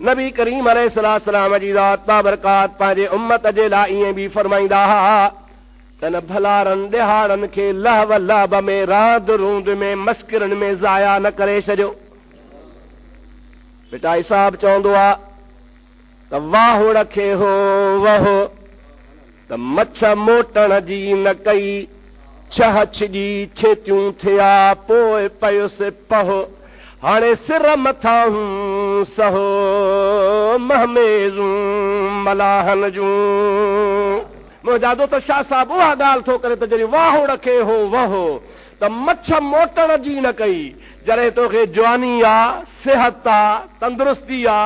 نبي ڪريم عليه السلام جي ذات بابرڪات پنهنجي امت جي لاء ائين به فرمائيندا ها ته ان ڀلارن ڏهاڙن کي لهو لعب ۾ راند روند ۾ مسڪرن ۾ ضايع نه ڪري ڇڏيو. ڀٽائي صاحب چوندو آ ته واهڙ کي هو وهو ته مڇ موٽڻ جي نه ڪئي، ڇهه ڇڄي ڇيتيون ٿيا پوء پيس پهو، هاڻي سر مٿاهون سهو مهميزون ملاحن جون. منهنجا دوست شاهه صاحب اها ڳالهه ٿو ڪري ته جڏهن واهڙ کي هو وهو ته مڇ موٽڻ جي نه ڪئي، جڏهن توکي جواني آ، صحت آ، تندرستي آ،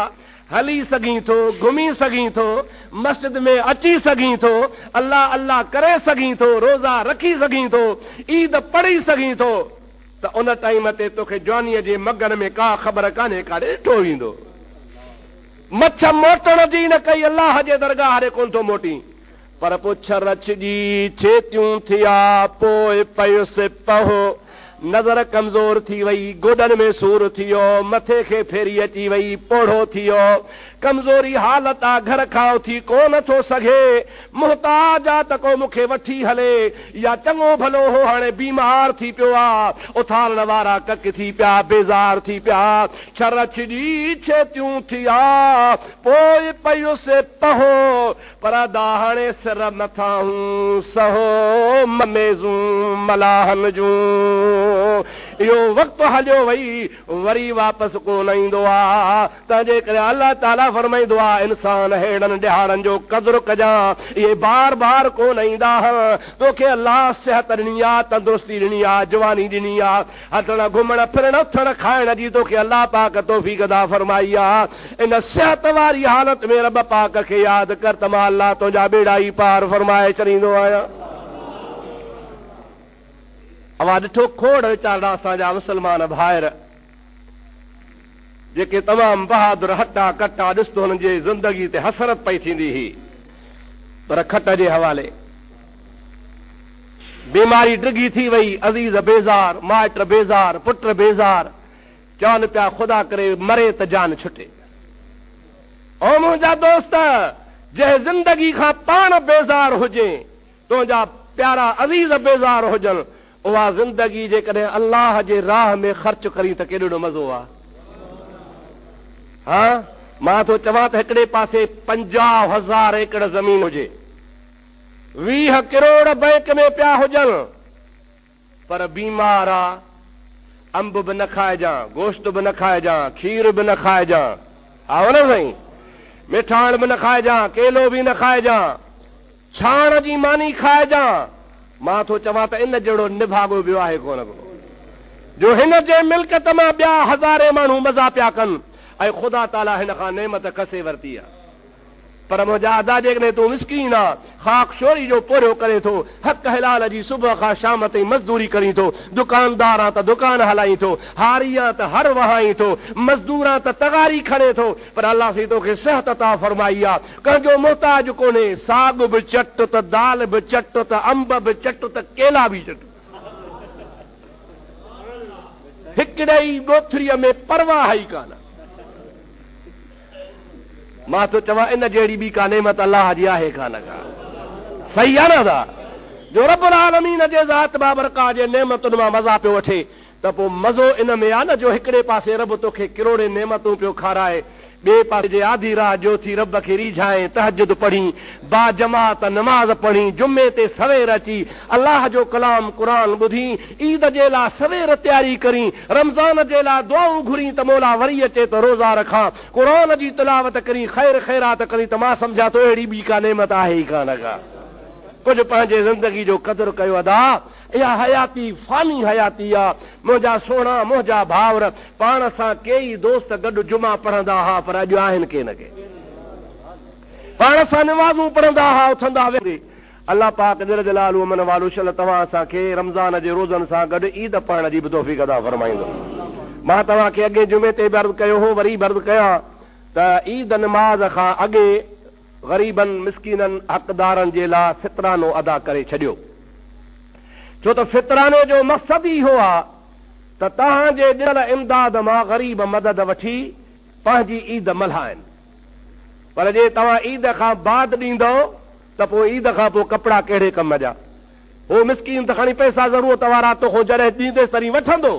هلي سگهين ٿو، گهمي سگهين ٿو، مسجد ۾ اچي سگهين ٿو، الله الله ڪري سگهين ٿو، روزا رکي سگهين ٿو، عيد پڙهي سگهين ٿو ته ان ٽائيم تي توکي جوانيء جي مگن ۾ ڪا خبر ڪانهي ڪاڏي ڏٺو ويندو. مڇ موٽڻ جي نه ڪئي الله جي درگاهه ڏي ڪونه ٿو موٽين پر پوء ڇر ڇڄي ڇيتيون ٿيا پوء پيس پهو نظر ڪمزور ٿي وئي گوڏن ۾ سور ٿيو مٿي کي ڦيري اچي وئي پوڙهو ٿيو ڪمزوري حالت آ گهر کان اٿي ڪونه ٿو سگهي محتاج آ ته ڪو مون کي وٺي هلي يا چڱو ڀلو هو هاڻي بيمار ٿي پيو آ اٿارڻ وارا ڪڪ ٿي پيا بيزار ٿي پيا ڇر ڇڄي ڇيتيون ٿيا پوء پيس پهو پر ادا هاڻي سر مٿاهون سهو مميزون ملاحن جون. اهو وقت هليو وئي وري واپس ڪونه ايندو آ. تنهنجي ڪري الله تعاليٰ فرمائيندو آ انسان ههڙن ڏهاڙن جو قدر ڪجان اهي بار بار ڪونه ايندا. توکي الله صحت ڏني آ، تندرستي ڏني آ، جواني ڏني آ. هلڻ، گهمڻ، ڦرڻ، اٿڻ، کائڻ جي توکي الله پاڪ توفيق عطا فرمائي آ. ان صحت واري حالت ۾ رب پاڪ کي ياد ڪر ته مان الله تنهنجا ٻيڙا ئي پار فرمائي ڇڏيندو آهيان. اوهان ڏٺو کوڙ ويچارڙا اسان جا مسلمان ڀائر جيڪي تمام بهادر هٽا ڪٽا ڏس ته هنن جي زندگي تي حسرت پئي ٿيندي هئي پر کٽ جي حوالي بيماري ڊگهي ٿي وئي، عزيز بيزار، مائٽ بيزار، پٽ بيزار، چون پيا خدا ڪري مري ته جان ڇٽي. او منهنجا دوست! جنهن زندگي کان پاڻ بيزار هجين، تنهنجا پيارا عزيز بيزار هجن، اها زندگي جيڪڏهن الله جي راهه ۾ خرچ ڪرين ته ڪيڏو نه مزو آ. ها، مان ٿو چوان ته هڪڙي پاسي 50,000 ايڪڙ زمين هجي. 20 ڪروڙ بئنڪ ۾ پيا هجن پر بيمار آ، انب به نه کائجان، گوشت به نه کائجان، کير به نه کائجان، ها نه سائين، مٺاڻ به نه کائجان، ڪيلو به نه کائجان، ڇاڻ جي ماني کائجان، مان ٿو چوان ته ان جهڙو نڀاڳو ٻيو آهي ڪونه ڪو، جو هن جي ملڪيت مان ٻيا هزارين ماڻهو مزا پيا ڪن ۽ خدا تعاليٰ هن کان نعمت کسي ورتي آ. پر منهنجا ادا جيڪڏهن تون مسڪين آن، خاڪ شوري جو پورهيو ڪرين ٿو، حق حلال جي صبح کان شام تائين مزدوري ڪرين ٿو، دڪاندار آن ته دڪان هلائين ٿو، هاري آن ته هر وهائين ٿو، مزدور آن ته تغاري کڻين ٿو، پر الله سائين توکي صحت عطا فرمائي آ، ڪنهن جو محتاج ڪونهي، ساڳ به چٽ ته دال به چٽ ته انب به چٽ ته ڪيلا به چٽ. هڪڙي ئي ڳوٿريء ۾ پرواهه ئي ڪانه. مان ٿو چوان ان جهڙي ٻي ڪا نعمت الله جي آهي ڪانه ڪا. صحيح آ نه ادا؟ جو رب العالمين جي ذات بابرڪات جي نعمتن مان مزا پيو وٺي ته پوء مزو ان ۾ آ نه جو هڪڙي پاسي رب توکي ڪروڙين نعمتون پيو کارائي ٻئي پاسي جي آڌي رات جو اٿي رب کي ريجهائين، تهجد پڙهين، باجماعت نماز پڙهين، جمعي تي سوير اچي الله جو ڪلام قرآن ٻڌين، عيد جي لا سوير تياري ڪرين، رمضان جي لا دعائون گهرين ته مولا وري اچي ته روزا رکان، قرآن جي تلاوت ڪرين، خير خيرات ڪرين ته مان سمجهان ٿو اهڙي ٻي ڪا نعمت آهي ئي ڪانه ڪا. ڪجهه پنهنجي زندگي جو قدر ڪيو ادا. اها حياتي فاني حياتي آ. منهنجا سهڻا، منهنجا ڀائر، پاڻ سان ڪيئي دوست گڏ جمعا پڙهندا ها پر اڄ آهن ڪين ڪي. پاڻ سان نمازون پڙهندا ها، اٿندا ويهندي. الله پاڪ جل جلاله من والو شل توهان اسان کي رمضان جي روزن سان گڏ عيد پڙهڻ جي به توفيق عطا فرمائيندو. مان توهان کي اڳئين جمعي تي به عرض ڪيو هو وري به عرض ڪيان ته عيد نماز کان اڳي غريبن، مسڪينن، حقدارن جي لاء فطرانو ادا ڪري ڇڏيو. ڇو ته فطراني جو مقصد ئي اهو آ ته توهان جي ڏنل امداد مان غريب مدد وٺي پنهنجي عيد ملهائن. پر جي توهان عيد کان بعد ڏيندؤ ته پوء عيد کان پوء ڪپڙا ڪهڙي ڪم جا؟ هو مسڪين ته کڻي پئسا ضرورت وارا توکان جڏهن ڏينديس تڏهن وٺندو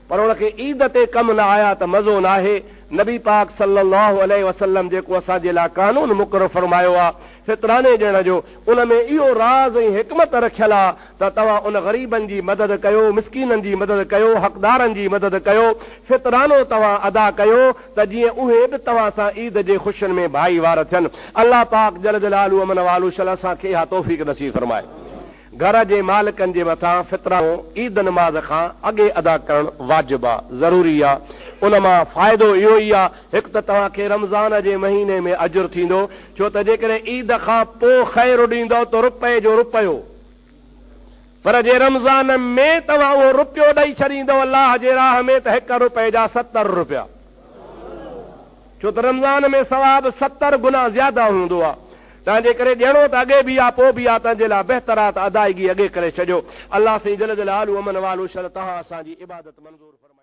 پر ان کي عيد تي ڪم نه آيا ته مزو ناهي. نبي پاڪ صلّي اللّٰه عليه وسلّم جيڪو اسان جي لاء قانون مقرر فرمايو آ فطراني ڏيڻ جو ان ۾ اهو راز ۽ حڪمت رکيل آ ته توهان ان غريبن جي مدد ڪيو، مسڪينن جي مدد ڪيو، حقدارن جي مدد ڪيو، فطرانو توهان ادا ڪيو ته جيئن اهي به توهان سان عيد جي خوشين ۾ ڀائيوار ٿين. الله پاڪ جل جلاله ومن والو شل اسان کي اها توفيق نصيب فرمائي. گهر جي مالڪن جي مٿان فطرانو عيد نماز کان اڳي ادا ڪرڻ واجب آ، ضروري آ. ان مان فائدو اهو ئي آ، هڪ ته توهان کي رمضان جي مهيني ۾ اجر ٿيندو، ڇو ته جيڪڏهن عيد کان پوء خير ڏيندؤ ته رپئي جو رپيو، پر جي رمضان ۾ توهان اهو رپيو ڏئي ڇڏيندؤ الله جي راهه ۾ ته هڪ رپئي جا 70 رپيا، ڇو ته رمضان ۾ ثواب 70 گنا زياده هوندو آ، تنهن جي ڪري ڏيڻو ته اڳي به آ پوء به آ، تنهن جي لاء بهتر آ ته ادائگي اڳي ڪري ڇڏيو. الله سائين جل جلاله امن والو شل توهان اسان جي عبادت منظور فرمائيندو.